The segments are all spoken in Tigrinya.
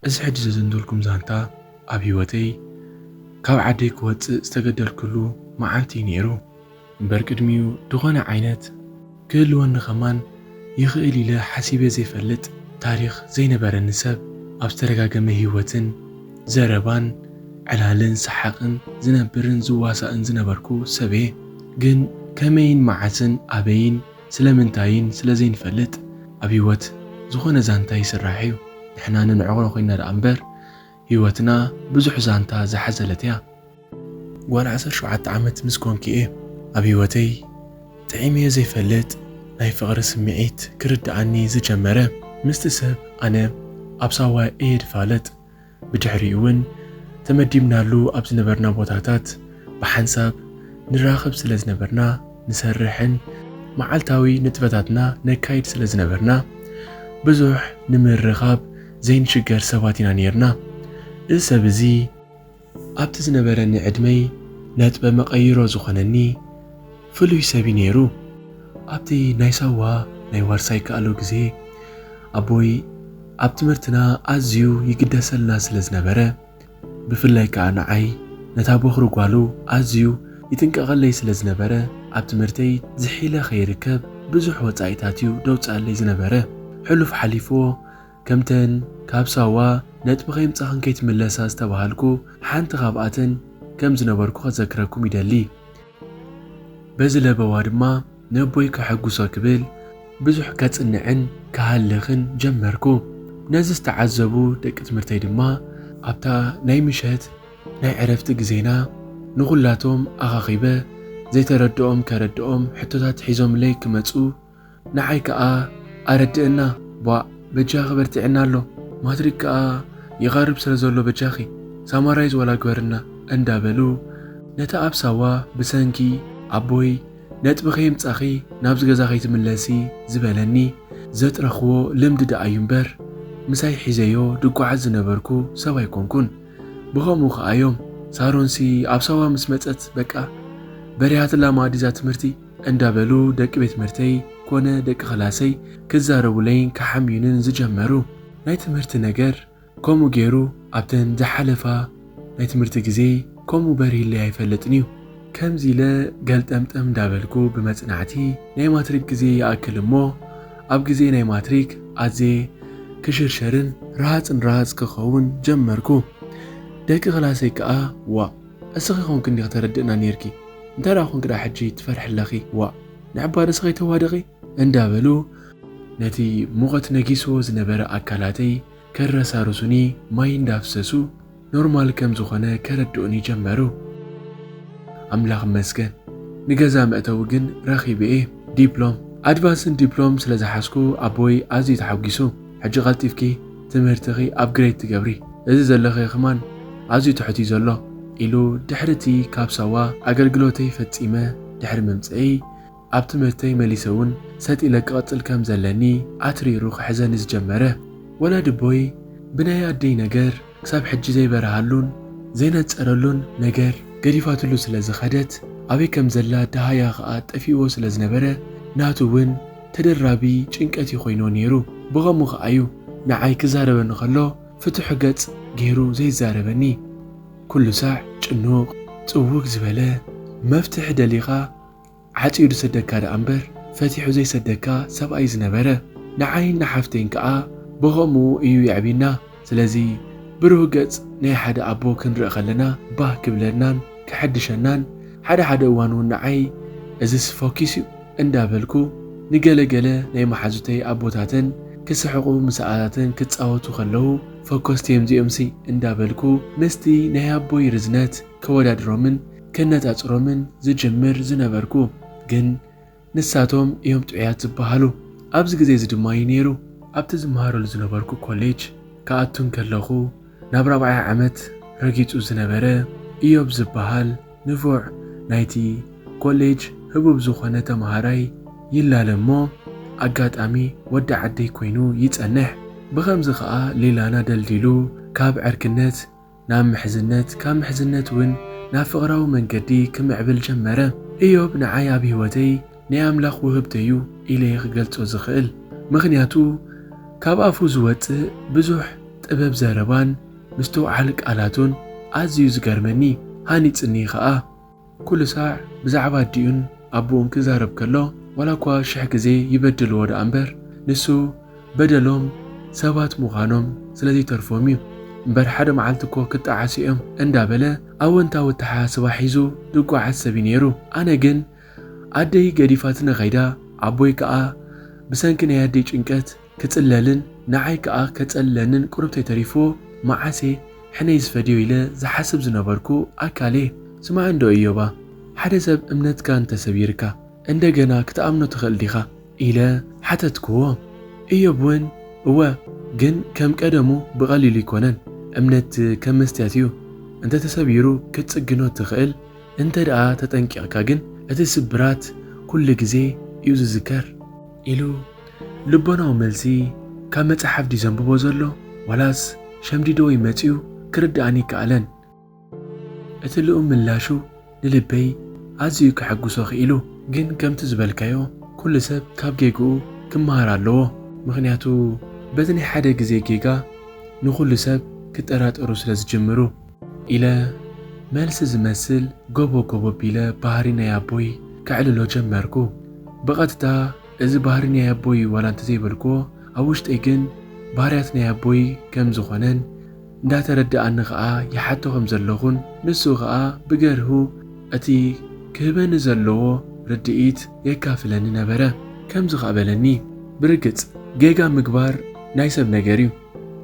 እዚ ሕጂ ዘዘንተልኩም ዛንታ ኣብ ህይወተይ ካብ ዓደይ ክወጽእ ዝተገደልኩሉ መዓልቲ እዩ ነይሩ። እምበር ቅድሚኡ ዝኾነ ዓይነት ክህልወኒ ከማን ይኽእል ኢለ ሓሲበ ዘይፈልጥ ታሪኽ ዘይነበረኒ ሰብ ኣብ ዝተደጋገመ ህይወትን ዘረባን ዕላልን ሰሓቕን ዝነብርን ዝዋሳእን ዝነበርኩ ሰብ እየ። ግን ከመይን መዓስን ኣበይን ስለምንታይን ስለ ዘይንፈልጥ ኣብ ህይወት ዝኾነ ዛንታ ይስራሕ እዩ። ንሕና ንንዕቕሮ ኮይና ደኣ እምበር ህይወትና ብዙሕ ዛንታ ዝሓዘለት እያ። ጓል ዓሰርተ ሸውዓተ ዓመት ምስ ኮንኩ እየ ኣብ ህይወተይ ጥዒመዮ ዘይፈልጥ ናይ ፍቕሪ ስምዒት ክርድኣኒ ዝጀመረ። ምስቲ ሰብ ኣነ ኣብ ሳዋ እየ ድፋለጥ። ብድሕሪኡ እውን ተመዲብናሉ ኣብ ዝነበርና ቦታታት ብሓንሳብ ንራኸብ ስለ ዝነበርና፣ ንሰርሕን መዓልታዊ ንጥፈታትና ነካይድ ስለ ዝነበርና ብዙሕ ንምርኻብ ዘይንሽገር ሰባት ኢና ነይርና። እዚ ሰብ እዚ ኣብቲ ዝነበረኒ ዕድመይ ነጥበ መቐይሮ ዝኾነኒ ፍሉይ ሰብ እዩ ነይሩ። ኣብቲ ናይ ሳዋ ናይ ዋርሳይ ከኣሎ ግዜ ኣቦይ ኣብ ትምህርትና ኣዝዩ ይግደሰልና ስለ ዝነበረ፣ ብፍላይ ከኣ ንዓይ ነታ ቦኽሪ ጓሉ ኣዝዩ ይጥንቀቐለይ ስለ ዝነበረ፣ ኣብ ትምህርተይ ዝሒለ ከይርከብ ብዙሕ ወጻኢታት እዩ ደውጻለይ ዝነበረ። ሕሉፍ ሓሊፍዎ ከምተን ካብ ሳዋ ነጥቢ ከይምጻኽን ከይትምለሳ ዝተባሃልኩ ሓንቲ ካብኣተን ከም ዝነበርኩ ከዘክረኩም ይደሊ። በዚ ለበዋ ድማ ነቦይ ከሐጉሶ ክብል ብዙሕ ከጽንዕን ክሃልኽን ጀመርኩ። ነዚ ዝተዓዘቡ ደቂ ትምህርተይ ድማ ኣብታ ናይ ምሸት ናይ ዕረፍቲ ግዜና ንኹላቶም ኣኻኺበ ዘይተረድኦም ከረድኦም ሕቶታት ሒዞምለይ ክመጹ ንዓይ ከኣ ኣረድእና፣ ቧእ በጃኺ በርቲዕና ኣሎ፣ ማትሪክ ከኣ ይቐርብ ስለ ዘሎ በጃኺ ሳማራይዝ ዋላ ግበርና እንዳበሉ ነቲ ኣብ ሳዋ ብሰንኪ ኣቦይ ነጥቢ ከየምጻኺ ናብዚ ገዛ ከይትምለሲ ዝበለኒ ዘጥረኽዎ ልምዲ ደኣ እዩ እምበር ምሳይ ሒዘዮ ድጓዓዝ ዝነበርኩ ሰብ ኣይኮንኩን። ብኸምኡ ከኣ እዮም ሳሮንሲ ኣብ ሳዋ ምስ መጸት በቃ በሪሃትላ ማዲዛ ትምህርቲ እንዳበሉ ደቂ ቤት ትምህርተይ ኮነ ደቂ ክላሰይ ክዛረቡለይን ክሓምዩንን ዝጀመሩ። ናይ ትምህርቲ ነገር ከምኡ ገይሩ ኣብተን ዝሓለፋ ናይ ትምህርቲ ግዜ ከምኡ በሪህለይ ኣይፈልጥን እዩ። ከምዚ ኢለ ገልጠምጠም እንዳበልኩ ብመጽናዕቲ ናይ ማትሪክ ግዜ ይኣክል እሞ ኣብ ግዜ ናይ ማትሪክ ኣዜ ክሽርሸርን ረሃጽን ረሃጽ ክኸውን ጀመርኩ። ደቂ ክላሰይ ከኣ ዋእ እስኺ ኮንክ እንዲኺ ተረድእና ኔርኪ፣ እንታይ ደኣ ኮንክ ደኣ ሕጂ ትፈርሒ ኣለኺ? ዋእ ንዕባ ርእስኺ ተዋድቒ እንዳበሉ ነቲ ሙቐት ነጊስዎ ዝነበረ ኣካላተይ ከረሳርሱኒ ማይ እንዳፍሰሱ ኖርማል ከም ዝኾነ ከረድኡኒ ጀመሩ። ኣምላኽ ይመስገን ንገዛ መእተዊ ግን ረኺበ እየ። ዲፕሎም ኣድቫንስን ዲፕሎም ስለ ዝሓዝኩ ኣቦይ ኣዝዩ ተሓጒሱ። ሕጂ ቀልጢፍኪ ትምህርትኺ ኣፕግሬድ ትገብሪ፣ እዚ ዘለኺ ከማን ኣዝዩ ትሑት እዩ ዘሎ ኢሉ ድሕሪ እቲ ካብ ሳዋ ኣገልግሎተይ ፈጺመ ድሕሪ ምምጽእይ ኣብ ትምህርተይ መሊሰ እውን ሰጥ ኢለ ክቐጽል ከም ዘለኒ ኣትሪሩ ክሕዘኒ ዝጀመረ። ወላዲ ኣቦይ ብናይ ኣደይ ነገር ክሳብ ሕጂ ዘይበረሃሉን ዘይነጸረሉን ነገር ገዲፋትሉ ስለ ዝኸደት ኣበይ ከም ዘላ ደሃያ ኸኣ ጠፊእዎ ስለ ዝነበረ ናቱ እውን ተደራቢ ጭንቀት እዩ ኮይንዎ ነይሩ። ብኸምኡ ኸኣ እዩ ንዓይ ክዛረበኒ ከሎ ፍትሑ ገጽ ገይሩ ዘይዛረበኒ። ኩሉ ሳዕ ጭኑቕ ጽውግ ዝበለ መፍትሒ ደሊኻ ዓጺዩ ዝሰደካ ደኣ እምበር ፈቲሑ ዘይሰደካ ሰብኣይ ዝነበረ። ንዓይን ንሓፍተይን ከኣ ብኸምኡ እዩ የዕቢና። ስለዚ ብሩህ ገጽ ናይ ሓደ ኣቦ ክንርኢ ከለና ባህ ክብለናን ከሐድሸናን ሓደ ሓደ እዋን እውን ንዓይ እዝስ ፈኪስ እዩ እንዳበልኩ ንገለገለ ናይ መሓዙተይ ኣቦታተን ክስሕቑ ምሳኣታተን ክጻወቱ ከለዉ ፈኮስቲ እዮም እዚኦምሲ እንዳበልኩ ምስቲ ናይ ኣቦይ ርዝነት ከወዳድሮምን ከነጻጽሮምን ዝጅምር ዝነበርኩ። ግን ንሳቶም እዮም ጥዑያት ዝበሃሉ። ኣብዚ ግዜ እዚ ድማ እዩ ነይሩ ኣብቲ ዝመሃረሉ ዝነበርኩ ኮሌጅ ክኣቱ እንከለኹ ናብ ራብዓይ ዓመት ረጊጹ ዝነበረ እዮብ ዝበሃል ንፉዕ ናይቲ ኮሌጅ ህቡብ ዝኾነ ተመሃራይ ይላለ እሞ ኣጋጣሚ ወዲ ዓደይ ኮይኑ ይጸንሕ። ብኸምዚ ኸኣ ሌላና ደልዲሉ ካብ ዕርክነት ናብ ምሕዝነት ካብ ምሕዝነት እውን ናብ ፍቕራዊ መንገዲ ክምዕብል ጀመረ። እዮብ ንዓይ ኣብ ህይወተይ ናይ ኣምላኽ ውህብቶ እዩ ኢለ እየ ክገልጾ ዝኽእል። ምኽንያቱ ካብ ኣፉ ዝወጽእ ብዙሕ ጥበብ ዘረባን ምስትውዓል ቃላቱን ኣዝዩ ዝገርመኒ፣ ሃኒጽኒ ኸኣ። ኩሉ ሳዕ ብዛዕባ ኣዲኡን ኣቦኡን ክዛረብ ከሎ፣ ዋላ እኳ ሽሕ ግዜ ይበድልዎ ደኣ እምበር፣ ንሱ በደሎም ሰባት ምዃኖም ስለ ዘይተርፎም እዩ። እምበር ሓደ መዓልቲ እኮ ክጠዓሱ እዮም እንዳበለ ኣወንታዊ ኣተሓሳስባ ሒዙ ዝጓዓዝ ሰብ እዩ ነይሩ። ኣነ ግን ኣደይ ገዲፋትኒ ኸይዳ፣ ኣቦይ ከኣ ብሰንኪ ናይ ኣደይ ጭንቀት ክጽለልን ንዓይ ከኣ ከጸልለንን ቁሩብ ተይተሪፍዎ መዓሴ ሕነይ ዝፈድዮ ኢለ ዝሓስብ ዝነበርኩ ኣካል እየ። ስማዕ እንዶ እዮባ፣ ሓደ ሰብ እምነትካ እንተሰቢርካ እንደገና ክትኣምኖ ትኽእል ዲኻ? ኢለ ሓተትክዎ። እዮብ እውን እወ፣ ግን ከም ቀደሙ ብቐሊሉ ኣይኮነን። እምነት ከም መስትያት እዩ። እንተተሰቢሩ ክትጽግኖ ትኽእል፣ እንተ ደኣ ተጠንቂቕካ ግን እቲ ስብራት ኩሉ ግዜ እዩ ዝዝከር። ኢሉ ልቦናዊ መልሲ ካብ መጽሓፍ ድዩ ዘንብቦ ዘሎ ዋላስ ሸምዲድዎ እዩ መጺኡ ክርድኣኒ ኣይከኣለን። እቲ ልኡም ምላሹ ንልበይ ኣዝዩ ከሐጉሶ ክኢሉ። ግን ከምቲ ዝበልካዮ ኩሉ ሰብ ካብ ጌግኡ ክመሃር ኣለዎ። ምኽንያቱ በቲ ናይ ሓደ ግዜ ጌጋ ንኹሉ ሰብ ክጠራጠሩ ስለ ዝጅምሩ። ኢለ መልሲ ዝመስል ጎቦ ጎቦ ቢለ ባህሪ ናይ ኣቦይ ከዕልሎ ጀመርኩ። ብቐጥታ እዚ ባህሪ ናይ ኣቦይ ዋላ እንተዘይበልክዎ፣ ኣብ ውሽጠይ ግን ባህርያት ናይ ኣቦይ ከም ዝኾነን እንዳተረድኣኒ ኸኣ ይሓቶ ከም ዘለኹን፣ ንሱ ኸኣ ብገርሁ እቲ ክህበኒ ዘለዎ ርድኢት የካፍለኒ ነበረ። ከምዚ ኸኣ በለኒ፣ ብርግጽ ጌጋ ምግባር ናይ ሰብ ነገር እዩ።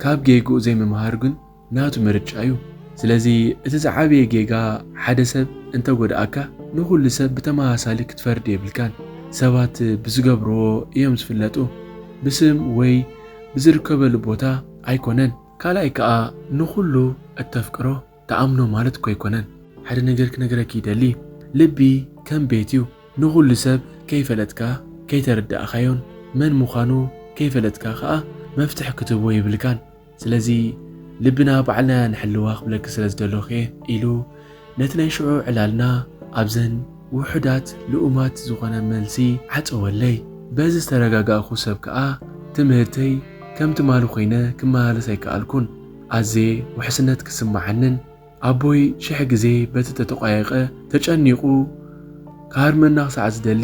ካብ ጌግኡ ዘይምምሃር ግን ናቱ ምርጫ እዩ። ስለዚ እቲ ዝዓበየ ጌጋ ሓደ ሰብ እንተጎድኣካ ንኹሉ ሰብ ብተመሳሳሊ ክትፈርድ የብልካን። ሰባት ብዝገብርዎ እዮም ዝፍለጡ። ብስም ወይ ብዝርከበሉ ቦታ ኣይኮነን። ካልኣይ ከኣ ንኹሉ እተፍቅሮ ተኣምኖ ማለት እኮ ኣይኮነን። ሓደ ነገር ክነግረኪ ይደሊ። ልቢ ከም ቤት እዩ። ንኹሉ ሰብ ከይፈለጥካ ከይተረዳእካዮን መን ምዃኑ ከይፈለጥካ ከኣ መፍትሒ ክትህቦ የብልካን። ስለዚ ልብና ባዕልና ንሕልዋ ክብለኪ ስለ ዝደለኹ እየ ኢሉ ነቲ ናይ ሽዑ ዕላልና ኣብዘን ውሑዳት ልኡማት ዝኾነ መልሲ ዓጸወለይ። በዚ ዝተረጋጋእኩ ሰብ ከኣ ትምህርተይ ከም ትማሊ ኮይነ ክመላለስ ኣይከኣልኩን። ኣዝየ ውሕስነት ክስምዓንን ኣቦይ ሽሕ ግዜ በቲ ተተቋየቐ ተጨኒቑ ክሃርመና ክሳዕ ዝደሊ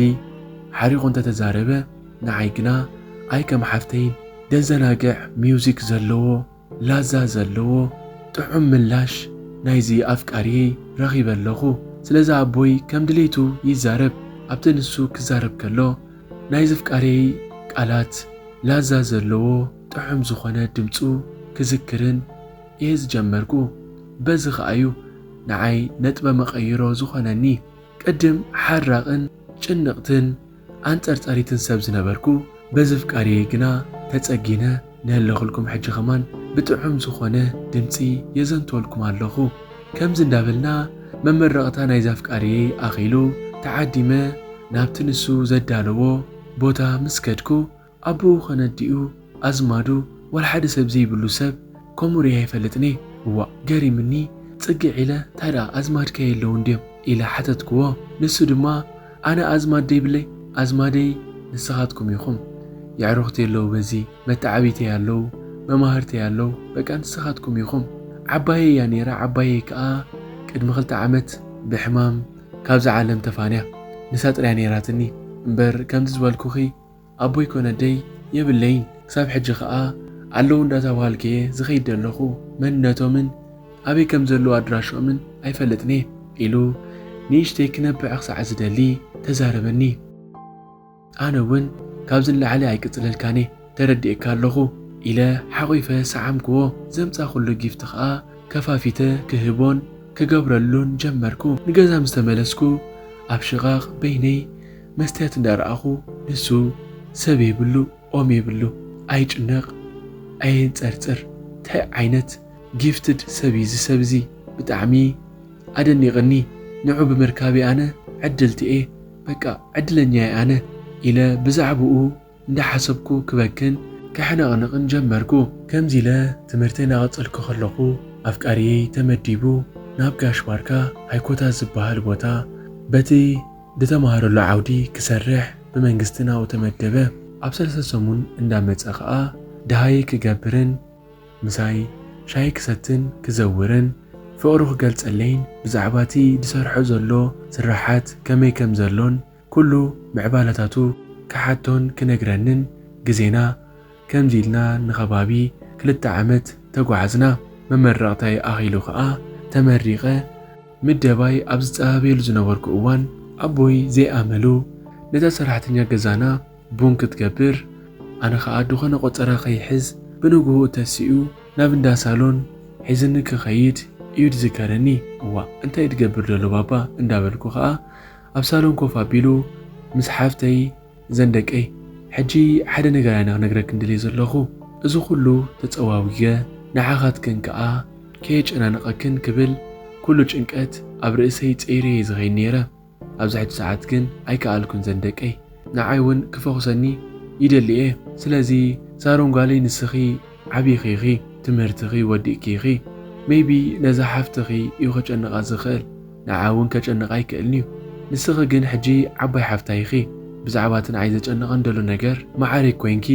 ሓሪቑ እንተተዛረበ፣ ንዓይ ግና ኣይ ከም ሓፍተይን ደዘናግዕ ሚውዚክ ዘለዎ ላዛ ዘለዎ ጥዑም ምላሽ ናይዚ ኣፍቃሪየይ ረኺበ ኣለኹ። ስለዚ ኣቦይ ከም ድሌቱ ይዛረብ። ኣብቲ ንሱ ክዛረብ ከሎ ናይዚ ኣፍቃሪየይ ቃላት ላዛ ዘለዎ ጥዑም ዝኾነ ድምጹ ክዝክርን እየ ዝጀመርኩ። በዚ ኸኣዩ ንዓይ ነጥበ መቐይሮ ዝኾነኒ። ቅድም ሓራቕን ጭንቕትን ኣንጸርጻሪትን ሰብ ዝነበርኩ፣ በዚ ኣፍቃሪየይ ግና ተጸጊነ ንህለኹልኩም ሕጂ ኸማን ብጥዑም ዝኾነ ድምጺ የዘንትወልኩም ኣለኹ። ከምዚ እንዳበልና መመረቕታ ናይዚ ኣፍቃሪየይ ኣኺሉ ተዓዲመ ናብቲ ንሱ ዘዳለዎ ቦታ ምስ ከድኩ፣ ኣቦኡ ኸነ ኣዲኡ፣ ኣዝማዱ፣ ዋላ ሓደ ሰብ ዘይብሉ ሰብ ከምኡ ርእየ ኣይፈልጥን እየ። እዋእ፣ ገሪምኒ፣ ጽግዕ ኢለ፣ "እንታይ ደኣ ኣዝማድካ የለውን ድዮም?" ኢለ ሓተትክዎ። ንሱ ድማ፣ "ኣነ ኣዝማድ ደይብለይ፣ ኣዝማደይ ንስኻትኩም ኢኹም። የዕሩኽተይ ኣለዉ በዚ፣ መተዓብይተይ ኣለዉ፣ መማህርተይ ኣለዉ፣ በቃ ንስኻትኩም ኢኹም። ዓባየይ እያ ነይራ፣ ዓባየይ ከኣ ቅድሚ ክልተ ዓመት ብሕማም ካብዛ ዓለም ተፋንያ። ንሳ ጥራይ ነይራትኒ። እምበር ከምቲ ዝበልኩኺ ኣቦይ ኮነ ኣደይ የብለይን። ክሳብ ሕጂ ኸኣ ኣለዉ እንዳተባሃልኩ እየ ዝኸይድ ዘለኹ። መንነቶምን ኣበይ ከም ዘለዉ ኣድራሽኦምን ኣይፈልጥን እየ" ኢሉ ንእሽተይ ክነብዕ ክሳዕ ዝደሊ ተዛረበኒ። ኣነ እውን ካብዚ ንላዕሊ ኣይቅጽለልካን እየ፣ ተረዲኤካ ኣለኹ ኢለ ሓቑፈ ሰዓምክዎ። ዘምጻኹሉ ጊፍት ኸኣ ከፋፊተ ክህቦን ክገብረሉን ጀመርኩ። ንገዛ ምስ ተመለስኩ ኣብ ሽቓቕ በይነይ መስትያት እንዳረኣኹ፣ ንሱ ሰብ የብሉ፣ ኦም የብሉ፣ ኣይጭነቕ፣ ኣየንጸርጽር። እንታይ ዓይነት ጊፍትድ ሰብ እዩ እዚ ሰብ እዚ? ብጣዕሚ ኣደኒቕኒ። ንዑ ብምርካበይ ኣነ ዕድልቲ እየ፣ በቃ ዕድለኛ እየ ኣነ ኢለ ብዛዕባኡ እንዳሓሰብኩ ክበክን ከሕነቕንቕን ጀመርኩ። ከምዚ ኢለ ትምህርተይ እናቐጸልኩ ከለኹ፣ ኣፍቃሪየይ ተመዲቡ ናብ ጋሽ ባርካ ሃይኮታ ዝበሃል ቦታ በቲ ዝተማሃረሉ ዓውዲ ክሰርሕ ብመንግስቲ ናብኡ ተመደበ። ኣብ ሰለስተ ሰሙን እንዳመጸ ኸኣ ደሃይ ክገብርን ምሳይ ሻሂ ክሰትን ክዘውርን፣ ፍቕሩ ክገልጸለይን ብዛዕባ እቲ ዝሰርሖ ዘሎ ስራሓት ከመይ ከም ዘሎን ኩሉ ምዕባለታቱ ክሓቶን ክነግረንን ግዜና ከምዚ ኢልና ንኸባቢ ክልተ ዓመት ተጓዓዝና። መመረቕታይ ኣኺሉ ከኣ ተመሪቐ። ምደባይ ኣብ ዝጸበየሉ ዝነበርኩ እዋን ኣቦይ ዘይኣመሉ ነታ ሰራሕተኛ ገዛና ቡን ክትገብር፣ ኣነ ኸኣ ዝኾነ ቆጸራ ከይሕዝ ብንግሆኡ ተሲኡ ናብ እንዳ ሳሎን ሒዝኒ ክኸይድ እዩ ዝዝከረኒ። እዋ እንታይ ትገብር ዘሎ ባባ እንዳበልኩ ኸኣ ኣብ ሳሎን ኮፍ ኣቢሉ ምስ ሓፍተይ ዘንደቀይ፣ ሕጂ ሓደ ነገር ኣነ ክነግረክን ድልየ ዘለኹ። እዚ ኩሉ ተጸዋዊገ ንዓኻትክን ከኣ ከየጨናነቐክን ክብል ኩሉ ጭንቀት ኣብ ርእሰይ ጸይረየ ዝኸይድ ነይረ። ኣብዚ ሕጂ ሰዓት ግን ኣይከኣልኩን ዘንደቀይ። ንዓይ እውን ክፈኹሰኒ ይደሊ እየ። ስለዚ ሳሮን ጓለይ ንስኺ ዓቢኺ ኢኺ፣ ትምህርትኺ ወዲእኪ ኢኺ። ሜይቢ ነዛ ሓፍትኺ እዩ ከጨንቓ ዝኽእል፣ ንዓ እውን ከጨንቓ ኣይክእልን እዩ። ንስኺ ግን ሕጂ ዓባይ ሓፍታ ኢኺ። ብዛዕባ እቲ ንዓይ ዘጨንቐን ደሎ ነገር ማዕረይ ኮይንኪ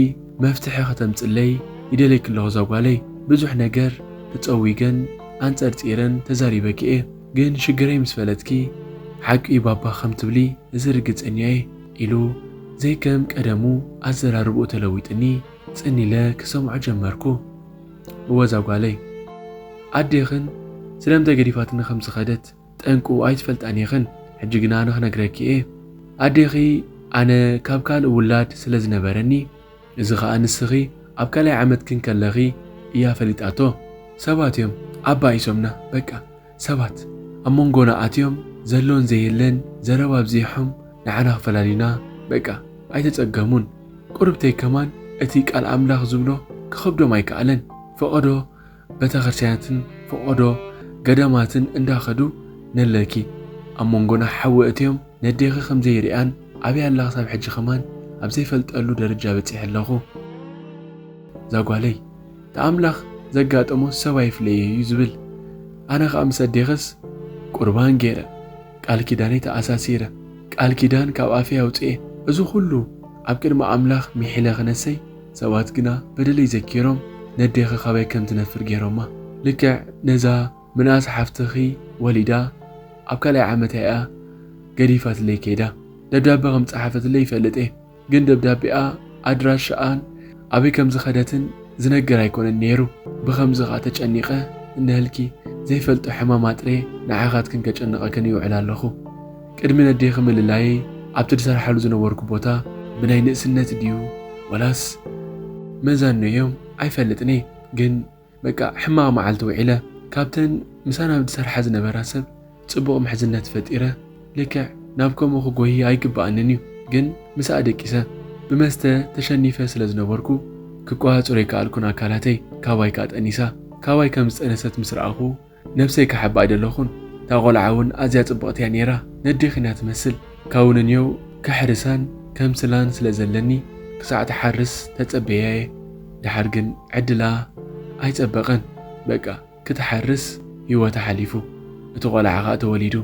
መፍትሒ ከተምጽለይ ይደልየኪ ኣለኹ እዛ ጓለይ። ብዙሕ ነገር ተጸዊገን ኣንጸርጺረን ተዛሪበኪ እየ፣ ግን ሽግረይ ምስ ፈለጥኪ ሓቂ እዩ ባባ ከም ትብሊ እዚ ርግጸኛ እየ ኢሉ ዘይከም ቀደሙ ኣዘራርብኡ ተለዊጥኒ ጽን ኢለ ክሰምዖ ጀመርኩ። እወ እዛ ጓለይ ኣዴኽን ስለምንታይ ገዲፋትኒ ከም ዝኸደት ጠንቁ ኣይትፈልጣን ኢኽን። ሕጂ ግና ኣነ ክነግረኪ እየ። ኣዴኺ ኣነ ካብ ካልእ ውላድ ስለ ዝነበረኒ፣ እዚ ኸኣ ንስኺ ኣብ ካልኣይ ዓመትክን ከለኺ እያ ፈሊጣቶ። ሰባት እዮም ኣባኢሶምና፣ በቃ ሰባት ኣብ መንጎና ኣትዮም ዘሎን ዘየለን ዘረባ ኣብዚሖም ንዓና ክፈላልዩና በቃ ኣይተጸገሙን። ቁርብተይ ከማን እቲ ቃል ኣምላኽ ዝብሎ ክኸብዶም ኣይከኣለን። ፈቐዶ ቤተክርስትያናትን ፈቐዶ ገዳማትን እንዳኸዱ ነለኪ ኣብ መንጎና ሓዊ እትዮም ነዴኺ ከም ዘይርእያን ኣበይ ኣላ ክሳብ ሕጂ ከማን ኣብ ዘይፈልጠሉ ደረጃ በጺሐ ኣለኹ። እዛ ጓለይ እቲ ኣምላኽ ዘጋጠሞ ሰብ ኣይፍለዮ እዩ ዝብል። ኣነ ኸኣ ምስ ኣዴኽስ ቁርባን ገይረ ቃል ኪዳነይ ተኣሳሲረ ቃል ኪዳን ካብ ኣፈይ ኣውፅኤ። እዚ ኩሉ ኣብ ቅድሚ ኣምላኽ ሚሒለ ክነሰይ ሰባት ግና በደለይ ዘኪሮም ነዴኺ ካበይ ከም ትነፍር ገይሮማ። ልክዕ ነዛ ምንኣስ ሓፍትኺ ወሊዳ ኣብ ካልኣይ ዓመታ እያ ገዲፋትለይ ከይዳ። ደብዳበ ከም ጸሓፈትለይ ይፈልጥ እየ፣ ግን ደብዳቤኣ ኣድራሻኣን ኣበይ ከም ዝኸደትን ዝነገር ኣይኮነን ነይሩ። ብኸምዚ ኸኣ ተጨኒቐ እንሀልኪ ዘይፈልጦ ሕማም ኣጥርየ ንዓኻትክን ከጨንቐክን ይውዕል ኣለኹ። ቅድሚ ነዴኺ ምልላየይ ኣብቲ ዝሰርሓሉ ዝነበርኩ ቦታ ብናይ ንእስነት ድዩ ወላስ መዛኖ እዮም ኣይፈልጥን እየ፣ ግን በቃ ሕማቕ መዓልቲ ውዒለ። ካብተን ምሳና ዝሰርሓ ዝነበራ ሰብ ጽቡቕ ምሕዝነት ፈጢረ። ልክዕ ናብ ከምኡ ክጎይ ኣይግብኣንን እዩ፣ ግን ምስኣ ደቂሰ ብመስተ ተሸኒፈ ስለ ዝነበርኩ ክቆጻጸሮ ኣይከኣልኩን ኣካላተይ። ካባይ ከኣ ጠኒሳ። ካባይ ከም ዝጠነሰት ምስ ረኣኹ ነብሰይ ክሓባ ኣይደለኹን። እታ ቆልዓ እውን ኣዝያ ጽብቕቲ እያ ነይራ። ነዴኺ እያ ትመስል። ካብኡ ንንየው ከሕርሳን ከምስላን ስለ ዘለኒ ክሳዕ ትሓርስ ተጸበያ እየ። ደሓር ግን ዕድላ ኣይጸበቐን። በቃ ክትሓርስ ህይወታ ሓሊፉ። እቲ ቆልዓ ኸኣ ተወሊዱ።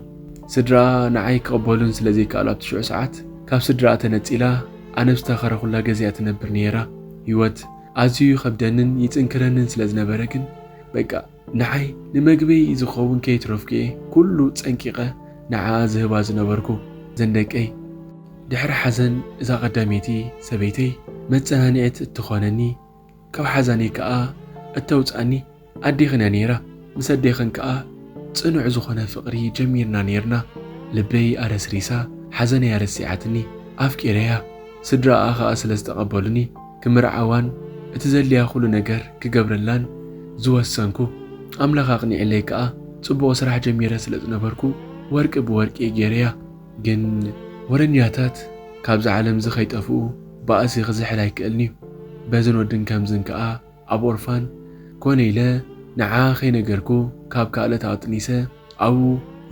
ስድራኣ ንዓይ ክቕበሉን ስለ ዘይከኣሉ ኣብቲ ሽዑ ሰዓት ካብ ስድራኣ ተነጺላ ኣነ ብዝተኸረኹላ ገዛ እያ ትነብር ነይራ። ህይወት ኣዝዩ ይኸብደንን ይጽንክረንን ስለ ዝነበረ ግን በቃ ንዓይ ንመግበይ ዝኸውን ከይትረፍኩ እየ ኩሉ ጸንቂቐ ንዓኣ ዝህባ ዝነበርኩ። ዘንደቀይ ድሕሪ ሓዘን እዛ ቀዳመይቲ ሰበይተይ መጸናንዒት እትኾነኒ ካብ ሓዛነይ ከኣ እተውጽኣኒ ኣዴኽን እያ ነይራ። ምስ ኣዴኽን ከኣ ጽኑዕ ዝኾነ ፍቕሪ ጀሚርና ነይርና። ልበይ ኣረስሪሳ ሓዘነይ ኣረሲዓትኒ ኣፍቂረያ። ስድራኣ ኸኣ ስለ ዝተቐበሉኒ ክምርዓዋን እቲ ዘድልያ ኩሉ ነገር ክገብረላን ዝወሰንኩ። ኣምላኽ ኣቕኒዕለይ ከኣ ጽቡቕ ስራሕ ጀሚረ ስለ ዝነበርኩ ወርቂ ብወርቂ ገይረያ። ግን ወረኛታት ካብዛ ዓለም እዚ ከይጠፍኡ ባእሲ ክዝሕል ኣይክእልን እዩ። በዝን ወድን ከምዝን ከኣ ኣብ ኦርፋን ኮነ ኢለ ንዓ ከይነገርኩ ካብ ካልኦት ኣጥኒሰ ኣብኡ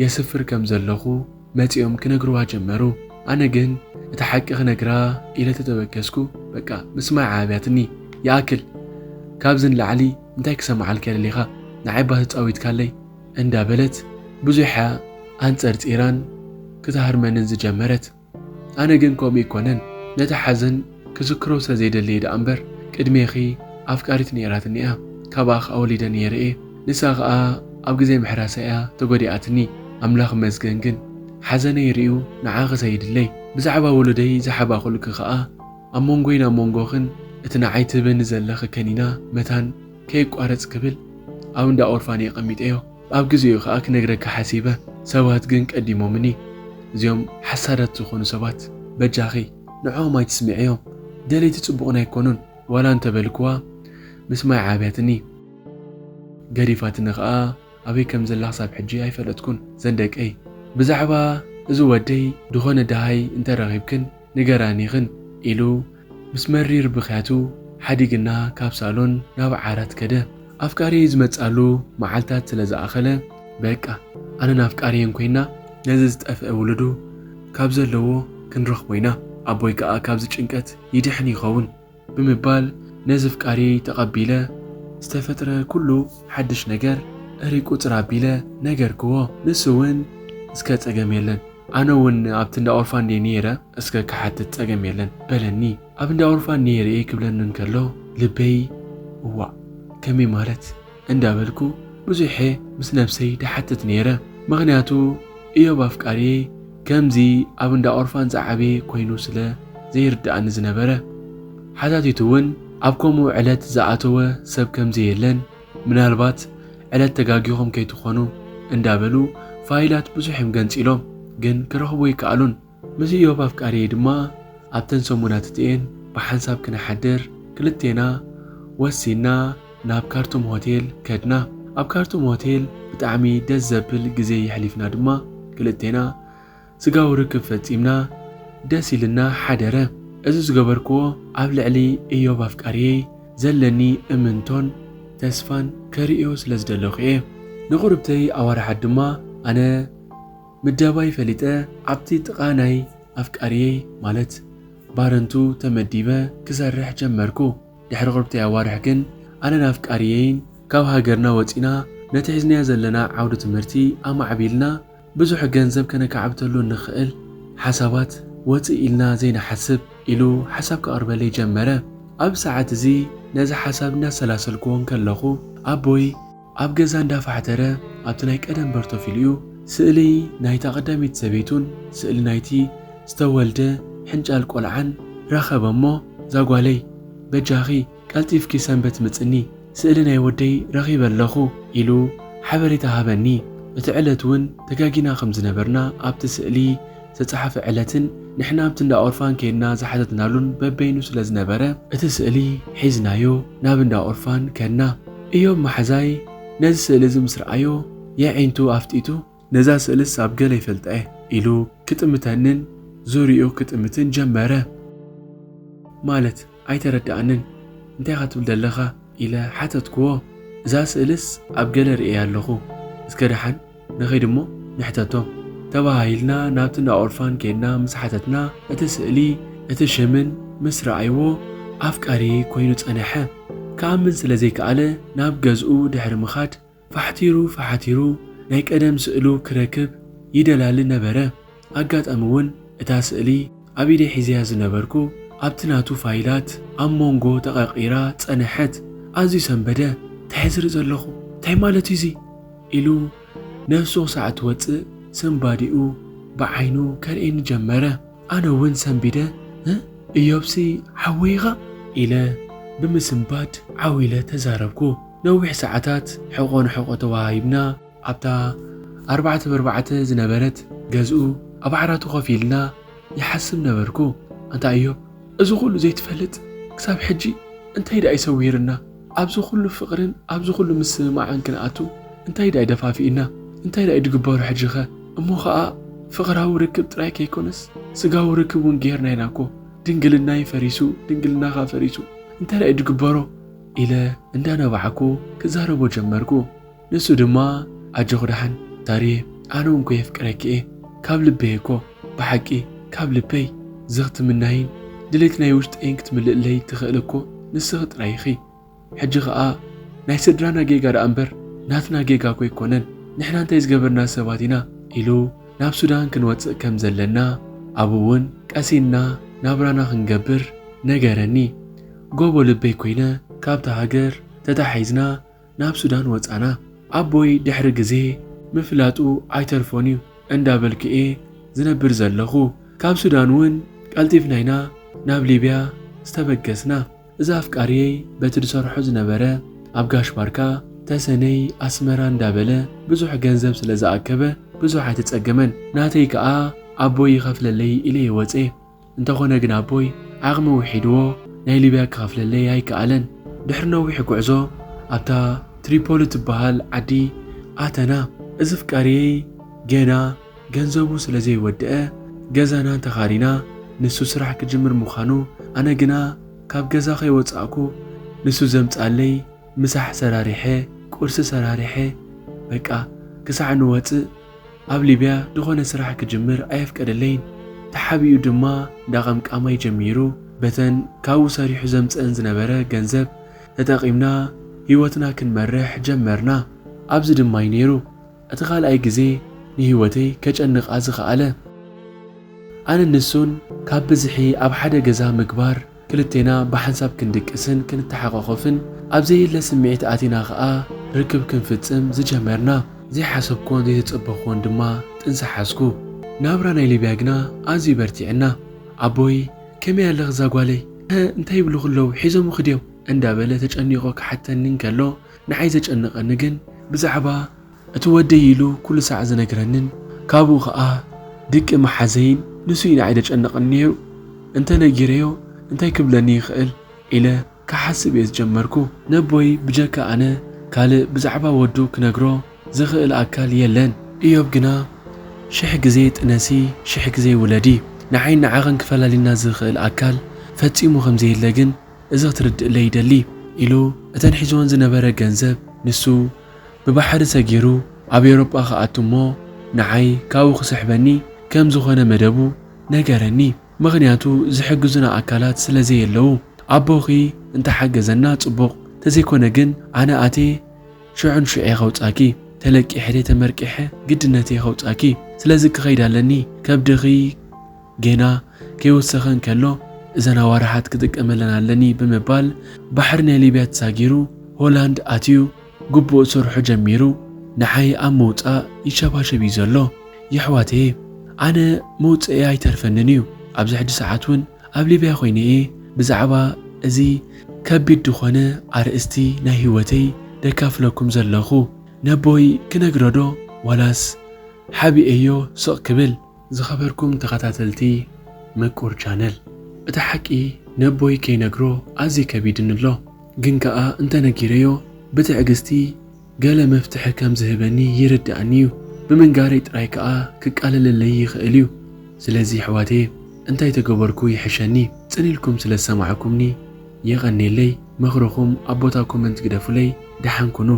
የስፍር ከም ዘለኹ መጺኦም ክነግርዋ ጀመሩ። ኣነ ግን እቲ ሓቂ ክነግራ ኢለ ተተበገስኩ። በቃ ምስማዕ ኣብያትኒ። ይኣክል፣ ካብዚ ንላዕሊ እንታይ ክሰምዓልካ ደሊኻ? ንዓይ እባ ተጻዊትካለይ እንዳበለት ብዙሕ ኣንጸርጺራን ክትሃርመንን ዝጀመረት። ኣነ ግን ከምኡ ኣይኮነን። ነቲ ሓዘን ክዝክሮ ስለ ዘይደለየ ደኣ እምበር ቅድሜኺ ኣፍቃሪት ነይራትኒ እያ። ካብኣ ከኣ ወሊደ ነይረ እየ። ንሳ ከኣ ኣብ ግዜ ምሕራሳ እያ ተጎዲኣትኒ። ኣምላኽ ይመስገን ግን፣ ሓዘነይ ርእዩ ንዓኺ ሰይድለይ። ብዛዕባ ውሉደይ ዝሓባኹልኪ ከኣ፣ ኣብ መንጎይን ኣብ መንጎኽን እቲ ንዓይ ትህብኒ ዘለኺ ከኒና መታን ከየቋርጽ ክብል ኣብ እንዳ ኦርፋን እየ ቀሚጠዮ። ኣብ ግዜኡ ከኣ ክነግረኪ ሓሲበ። ሰባት ግን ቀዲሞምኒ። እዚኦም ሓሳዳት ዝኾኑ ሰባት፣ በጃኺ ንዕኦም ኣይትስምዕዮም። ደለይቲ ጽቡቕን ኣይኮኑን። ዋላ እንተበልክዋ ምስማይ ዓብያትኒ። ገዲፋትኒ ከኣ ኣበይ ከም ዘላ ክሳብ ሕጂ ኣይፈለጥኩን። ዘን ደቀይ፣ ብዛዕባ እዚ ወደይ ዝኾነ ደሃይ እንተረኺብክን ንገራኒኽን፣ ኢሉ ምስ መሪር ብኽያቱ ሓዲግና ካብ ሳሎን ናብ ዓራት ከደ። ኣፍቃሪየይ ዝመጻሉ መዓልታት ስለ ዝኣኸለ፣ በቃ ኣነን ኣፍቃሪየን ኮይና ነዚ ዝጠፍአ ውሉዱ ካብ ዘለዎ ክንረኽቦ ኢና። ኣቦይ ከኣ ካብዚ ጭንቀት ይድሕን ይኸውን ብምባል ነዚ ኣፍቃሪየይ ተቐቢለ፣ ዝተፈጥረ ኩሉ ሓድሽ ነገር እሪ ቁጽር ኣቢለ ነገርክዎ። ንሱ እውን እስከ ጸገም የለን፣ ኣነ እውን ኣብቲ እንዳ ኦርፋን ድየ ነይረ፣ እስከ ክሓትት ጸገም የለን በለኒ። ኣብ እንዳ ኦርፋን ነይረ እየ ክብለኒ እንከሎ ልበይ እዋእ ከመይ ማለት እንዳበልኩ ብዙሕ ምስ ነብሰይ ድሓትት ነይረ። ምኽንያቱ እዮብ ኣፍቃሪየይ ከምዚ ኣብ እንዳ ኦርፋን ዝዓበየ ኮይኑ ስለ ዘይርድኣኒ ዝነበረ። ሓታቲቱ እውን ኣብ ከምኡ ዕለት ዝኣተወ ሰብ ከም ዘየለን፣ ምናልባት ዕለት ተጋጊኹም ከይትኾኑ እንዳበሉ ፋይላት ብዙሕ እዮም ገንጺሎም፣ ግን ክረኽቡ ኣይከኣሉን። ምስ እዮብ ኣፍቃሪየይ ድማ ኣብተን ሰሙናት እቲኤን ብሓንሳብ ክንሓድር ክልቴና ወሲንና ናብ ካርቱም ሆቴል ከድና። ኣብ ካርቱም ሆቴል ብጣዕሚ ደስ ዘብል ግዜ የሕሊፍና ድማ ክልቴና ስጋዊ ርክብ ፈጺምና ደስ ኢልና ሓደረ። እዚ ዝገበርክዎ ኣብ ልዕሊ እዮብ ኣፍቃሪየይ ዘለኒ እምንቶን ተስፋን ከርእዮ ስለ ዝደለኹ እየ። ንቑርብተይ ኣዋርሓት ድማ ኣነ ምደባይ ፈሊጠ ኣብቲ ጥቓ ናይ ኣፍቃሪየይ ማለት ባረንቱ ተመዲበ ክሰርሕ ጀመርኩ። ድሕሪ ቁርብተይ ኣዋርሕ ግን ኣነን ኣፍቃሪየይን ካብ ሃገርና ወጺና ነቲ ሒዝናዮ ዘለና ዓውዲ ትምህርቲ ኣማዕቢልና ብዙሕ ገንዘብ ከነካዕብተሉ እንኽእል ሓሳባት ወጽእ ኢልና ዘይንሓስብ ኢሉ ሓሳብ ከቕርበለይ ጀመረ። ኣብ ሰዓት እዚ ነዚ ሓሳብ እናሰላሰልክዎ እንከለኹ ኣቦይ ኣብ ገዛ እንዳፋሕተረ ኣብቲ ናይ ቀደም በርቶፊልኡ ስእሊ ናይታ ቀዳመይቲ ሰበይቱን ስእሊ ናይቲ ዝተወልደ ሕንጫል ቆልዓን ረኸበ እሞ፣ "ዛጓለይ በጃኺ ቀልጢፍኪ ሰንበት ምጽኒ፣ ስእሊ ናይ ወደይ ረኺበ ኣለኹ" ኢሉ ሓበሬታ ሃበኒ። እቲ ዕለት እውን ተጋጊና ከም ዝነበርና ኣብቲ ስእሊ ዝተጻሕፈ ዕለትን ንሕና ኣብቲ እንዳ ኦርፋን ከይድና ዝሓተትናሉን በበይኑ ስለ ዝነበረ፣ እቲ ስእሊ ሒዝናዮ ናብ እንዳ ኦርፋን ከድና። እዮብ መሓዛይ ነዚ ስእሊ እዚ ምስ ረኣዮ የዒንቱ ኣፍጢጡ፣ "ነዛ ስእልስ ኣብ ገለ ይፈልጣ እየ" ኢሉ ክጥምተንን ዙርይኡ ክጥምትን ጀመረ። "ማለት ኣይተረድኣንን፣ እንታይ ኢኻ ትብል ዘለኻ?" ኢለ ሓተትክዎ። "እዛ ስእልስ ኣብ ገለ ርእየ ኣለኹ፣ እስከ ደሓን ንኸይድ እሞ ንሕተቶ" ተባሃሂልና ናብቲ እንዳ ኦርፋን ከይድና ምስ ሓተትና፣ እቲ ስእሊ እቲ ሽምን ምስ ረኣይዎ ኣፍቃሪ ኮይኑ ጸነሐ። ክኣምን ስለ ዘይከኣለ ናብ ገዝኡ ድሕሪ ምኻድ ፋሕቲሩ ፋሕቲሩ ናይ ቀደም ስእሉ ክረክብ ይደላሊ ነበረ። ኣጋጣሚ እውን እታ ስእሊ ኣብ ኢደይ ሒዘያ ዝነበርኩ ኣብቲ ናቱ ፋይላት ኣብ መንጎ ተቐርቂራ ጸነሐት። ኣዝዩ ሰንበደ። "እንታይ ዝርኢ ዘለኹ? እንታይ ማለት እዩ እዚ?" ኢሉ ነፍሱ ክሳዕ ትወጽእ ስንባዲኡ ብዓይኑ ከርእየኒ ጀመረ። ኣነ እውን ሰንቢደ፣ "እ? እዮብሲ ሓወይ ኢኻ?" ኢለ ብምስንባድ ዓው ኢለ ተዛረብኩ። ነዊሕ ሰዓታት ሕቖ ንሕቖ ተወሃሂብና ኣብታ ኣርባዕተ ብኣርባዕተ ዝነበረት ገዝኡ ኣብ ዓራቱ ኮፍ ኢልና ይሓስብ ነበርኩ። "ኣንታ እዮብ፣ እዚ ኩሉ ዘይትፈልጥ ክሳብ ሕጂ እንታይ ደኣ እዩ ሰዊርና? ኣብዚ ኩሉ ፍቕርን ኣብዚ ኩሉ ምስምማዕን ክንኣቱ እንታይ ደኣ እዩ ደፋፊእና? እንታይ ደኣ እዩ ድግበሮ ሕጂኸ? እሞ ኸኣ ፍቕራዊ ርክብ ጥራይ ከይኮነስ ስጋዊ ርክብ እውን ጌርና ኢና እኮ። ድንግልናይ ፈሪሱ፣ ድንግልናኻ ፈሪሱ። እንታይ ደኣ እዩ ድግበሮ?" ኢለ እንዳነባዕኩ ክዛረቦ ጀመርኩ። ንሱ ድማ፣ "ኣጆኺ ደሓን ታርየ፣ ኣነ እውን እኮ የፍቅረኪ እየ፣ ካብ ልበይ እኮ፣ ብሓቂ ካብ ልበይ። እዚ ክትምናይን ድሌት ናይ ውሽጠይን ክትምልእለይ ትኽእል እኮ ንስኺ ጥራይ ኢኺ። ሕጂ ኸኣ ናይ ስድራና ጌጋ ደኣ እምበር ናትና ጌጋ እኮ ኣይኮነን። ንሕና እንታይ ዝገበርና ሰባት ኢና?" ኢሉ ናብ ሱዳን ክንወጽእ ከም ዘለና፣ ኣብኡ እውን ቀሲንና ናብራና ክንገብር ነገረኒ። ጎቦ ልበይ ኮይነ ካብታ ሃገር ተታሒዝና ናብ ሱዳን ወጻና። ኣቦይ ድሕሪ ግዜ ምፍላጡ ኣይተርፎን እዩ እንዳበልኩ እየ ዝነብር ዘለኹ። ካብ ሱዳን እውን ቀልጢፍና ኢና ናብ ሊብያ ዝተበገስና። እዚ ኣፍቃሪየይ በቲ ዝሰርሖ ዝነበረ ኣብ ጋሽ ባርካ፣ ተሰነይ፣ ኣስመራ እንዳበለ ብዙሕ ገንዘብ ስለ ዝኣከበ ብዙሕ ኣይተጸገመን። ናተይ ከኣ ኣቦይ ይኸፍለለይ ኢለ እየ ወጽየ። እንተኾነ ግን ኣቦይ ዓቕሚ ውሒድዎ ናይ ሊብያ ክኸፍለለይ ኣይከኣለን። ድሕሪ ነዊሕ ጉዕዞ ኣብታ ትሪፖሊ ትበሃል ዓዲ ኣተና። እዚ ኣፍቃሪየይ ገና ገንዘቡ ስለ ዘይወድአ ገዛና ተኻሪና ንሱ ስራሕ ክጅምር ምዃኑ፣ ኣነ ግና ካብ ገዛ ከይወጻእኩ ንሱ ዘምጻለይ ምሳሕ ሰራሪሐ፣ ቁርሲ ሰራሪሐ፣ በቃ ክሳዕ ንወጽእ ኣብ ሊብያ ዝኾነ ስራሕ ክጅምር ኣየፍቀደለይን። ተሓቢኡ ድማ እንዳቐምቃማይ ጀሚሩ። በተን ካብኡ ሰሪሑ ዘምጽአን ዝነበረ ገንዘብ ተጠቒምና ህይወትና ክንመርሕ ጀመርና። ኣብዚ ድማ እዩ ነይሩ እቲ ካልኣይ ግዜ ንህይወተይ ከጨንቓ ዝኸኣለ። ኣነ ንሱን ካብ ብዝሒ ኣብ ሓደ ገዛ ምግባር፣ ክልቴና ብሓንሳብ ክንድቅስን ክንተሓቋቖፍን፣ ኣብ ዘየለ ስምዒት ኣቲና ኸኣ ርክብ ክንፍጽም ዝጀመርና። ዘይሓሰብኩዎን ዘይተጸበኽዎን ድማ ጥንሲ ሓዝኩ። ናብራ ናይ ሊብያ ግና ኣዝዩ በርቲዕና። ኣቦይ፣ "ከመይ ኣለኽ እዛ ጓለይ? እህ፣ እንታይ ይብሉኺ ኣለዉ? ሒዞምኺ ድዮም?" እንዳበለ ተጨኒቑ ክሓተኒ እንከሎ፣ ንዓይ ዘጨነቐኒ ግን ብዛዕባ እቲ ወደይ ኢሉ ኩሉ ሳዕ ዝነግረንን ካብኡ ኸኣ ድቂ መሓዘይን ንሱ እዩ ንዓይ ዘጨንቐኒ ነይሩ። እንተ ነጊረዮ እንታይ ክብለኒ ይኽእል ኢለ ክሓስብ እየ ዝጀመርኩ። ነቦይ ብጀካ ኣነ ካልእ ብዛዕባ ወዱ ክነግሮ ዝኽእል ኣካል የለን። እዮብ ግና ሽሕ ግዜ ጥነሲ፣ ሽሕ ግዜ ውለዲ፣ ንዓይን ንዓኽን ክፈላልየና ዝኽእል ኣካል ፈጺሙ ከም ዘየለ ግን እዚ ክትርድእለይ ይደሊ ኢሉ እተን ሒዝወን ዝነበረ ገንዘብ ንሱ ብባሕሪ ሰጊሩ ኣብ ኤውሮጳ ክኣቱ እሞ ንዓይ ካብኡ ክስሕበኒ ከም ዝኾነ መደቡ ነገረኒ። ምኽንያቱ ዝሕግዙና ኣካላት ስለ ዘየለዉ። ኣቦኺ እንተሓገዘና ጽቡቕ፣ ተዘይኮነ ግን ኣነ ኣትየ ሽዑ ንሽዑ እየ ከውጻኪ። ተለቂሐ ድየ ተመርቂሐ ግድነት እየ ከውጻኪ። ስለዚ ክኸይድ ኣለኒ። ከብድኺ ጌና ከይወሰኸ እንከሎ እዘን ኣዋርሓት ክጥቀመለን ኣለኒ ብምባል ባሕሪ ናይ ሊብያ ተሳጊሩ ሆላንድ ኣትዩ ግቡእ ስርሑ ጀሚሩ ንዓይ ኣብ ምውጻእ ይሸባሸብ እዩ ዘሎ። የሕዋተየ፣ ኣነ መውጽኤ ኣይተርፈንን እዩ። ኣብዚ ሕጂ ሰዓት እውን ኣብ ሊብያ ኮይነ እየ ብዛዕባ እዚ ከቢድ ዝኾነ ኣርእስቲ ናይ ህይወተይ ደካፍለኩም ዘለኹ። ነቦይ ክነግሮ ዶ ዋላስ ሓቢኤዮ ስቕ ክብል? ዝኸበርኩም ተኸታተልቲ ምቁር ቻነል፣ እቲ ሓቂ ነቦይ ከይነግሮ ኣዝዩ ከቢድኒ ኣሎ። ግን ከኣ እንተነጊረዮ ብትዕግስቲ ገለ መፍትሒ ከም ዝህበኒ ይርድኣኒ እዩ። ብምንጋረይ ጥራይ ከኣ ክቃለለለይ ይኽእል እዩ። ስለዚ ኣሕዋተየ፣ እንታይ ተገበርኩ ይሕሸኒ? ጽን ኢልኩም ስለ ዝሰማዕኩምኒ የቐንየለይ። ምኽርኹም ኣብ ቦታ ኮመንት ግደፉለይ። ደሓን ኩኑ።